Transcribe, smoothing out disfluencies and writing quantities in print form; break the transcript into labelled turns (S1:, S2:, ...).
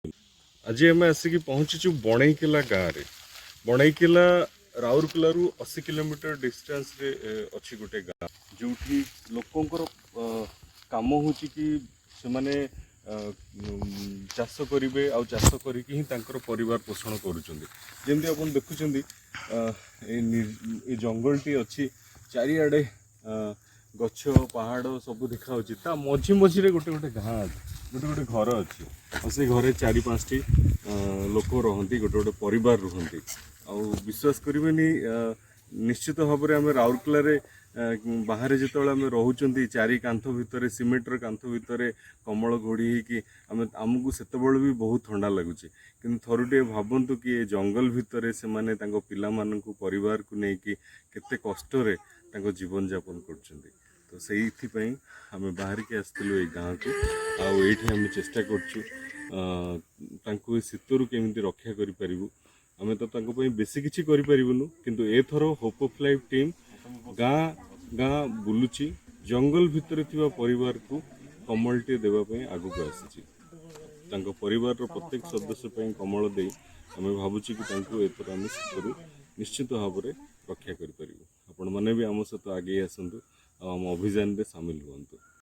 S1: ଆଜି ଆମେ ଆସିକି ପହଞ୍ଚିଛୁ ବଣେଇକେଲା ଗାଁରେ। ବଣେଇକେଲା ରାଉରକେଲାରୁ 80 କିଲୋମିଟର ଡିଷ୍ଟାନ୍ସରେ ଅଛି ଗୋଟେ ଗାଁ, ଯେଉଁଠି ଲୋକଙ୍କର କାମ ହେଉଛି କି ସେମାନେ ଚାଷ କରିବେ ଆଉ ଚାଷ କରିକି ହିଁ ତାଙ୍କର ପରିବାର ପୋଷଣ କରୁଛନ୍ତି। ଯେମିତି ଆପଣ ଦେଖୁଛନ୍ତି, ଏଇ ଜଙ୍ଗଲଟି ଅଛି, ଚାରିଆଡ଼େ ଗଛ, ପାହାଡ଼ ସବୁ ଦେଖାହେଉଛି। ତା ମଝି ମଝିରେ ଗୋଟେ ଗୋଟେ ଗାଁ ଅଛି, ଗୋଟେ ଗୋଟେ ଘର ଅଛି ଆଉ ସେଇ ଘରେ ଚାରି ପାଞ୍ଚଟି ଲୋକ ରହନ୍ତି, ଗୋଟେ ଗୋଟେ ପରିବାର ରୁହନ୍ତି। ଆଉ ବିଶ୍ୱାସ କରିବେନି, ନିଶ୍ଚିତ ଭାବରେ ଆମେ ରାଉରକେଲାରେ ବାହାରେ ଯେତେବେଳେ ଆମେ ରହୁଛନ୍ତି, ଚାରି କାନ୍ଥ ଭିତରେ, ସିମେଣ୍ଟର କାନ୍ଥ ଭିତରେ କମଳ ଘୋଡ଼ି ହେଇକି ଆମକୁ ସେତେବେଳେ ବି ବହୁତ ଥଣ୍ଡା ଲାଗୁଛି। କିନ୍ତୁ ଥରୁଟିଏ ଭାବନ୍ତୁ କି ଏ ଜଙ୍ଗଲ ଭିତରେ ସେମାନେ ତାଙ୍କ ପିଲାମାନଙ୍କୁ, ପରିବାରକୁ ନେଇକି କେତେ କଷ୍ଟରେ ତାଙ୍କ ଜୀବନଯାପନ କରୁଛନ୍ତି। ତ ସେଇଥିପାଇଁ ଆମେ ବାହାରିକି ଆସିଥିଲୁ ଏଇ ଗାଁକୁ ଆଉ ଏଇଠି ଆମେ ଚେଷ୍ଟା କରୁଛୁ ତାଙ୍କୁ ଏ ଶୀତରୁ କେମିତି ରକ୍ଷା କରିପାରିବୁ। ଆମେ ତ ତାଙ୍କ ପାଇଁ ବେଶୀ କିଛି କରିପାରିବୁନୁ, କିନ୍ତୁ ଏଥର ହୋପ୍ ଅଫ୍ ଲାଇଫ୍ ଟିମ୍ ଗାଁ ଗାଁ ବୁଲୁଛି, ଜଙ୍ଗଲ ଭିତରେ ଥିବା ପରିବାରକୁ କମଳଟିଏ ଦେବା ପାଇଁ ଆଗକୁ ଆସିଛି। ତାଙ୍କ ପରିବାରର ପ୍ରତ୍ୟେକ ସଦସ୍ୟ ପାଇଁ କମଳ ଦେଇ ଆମେ ଭାବୁଛୁ କି ତାଙ୍କୁ ଏଥର ଆମେ ଶୀତରୁ ନିଶ୍ଚିତ ଭାବରେ ରକ୍ଷା କରିପାରିବୁ। ଆପଣମାନେ ବି ଆମ ସହିତ ଆଗେଇ ଆସନ୍ତୁ ଆଉ ଆମ ଅଭିଯାନରେ ସାମିଲ ହୁଅନ୍ତୁ।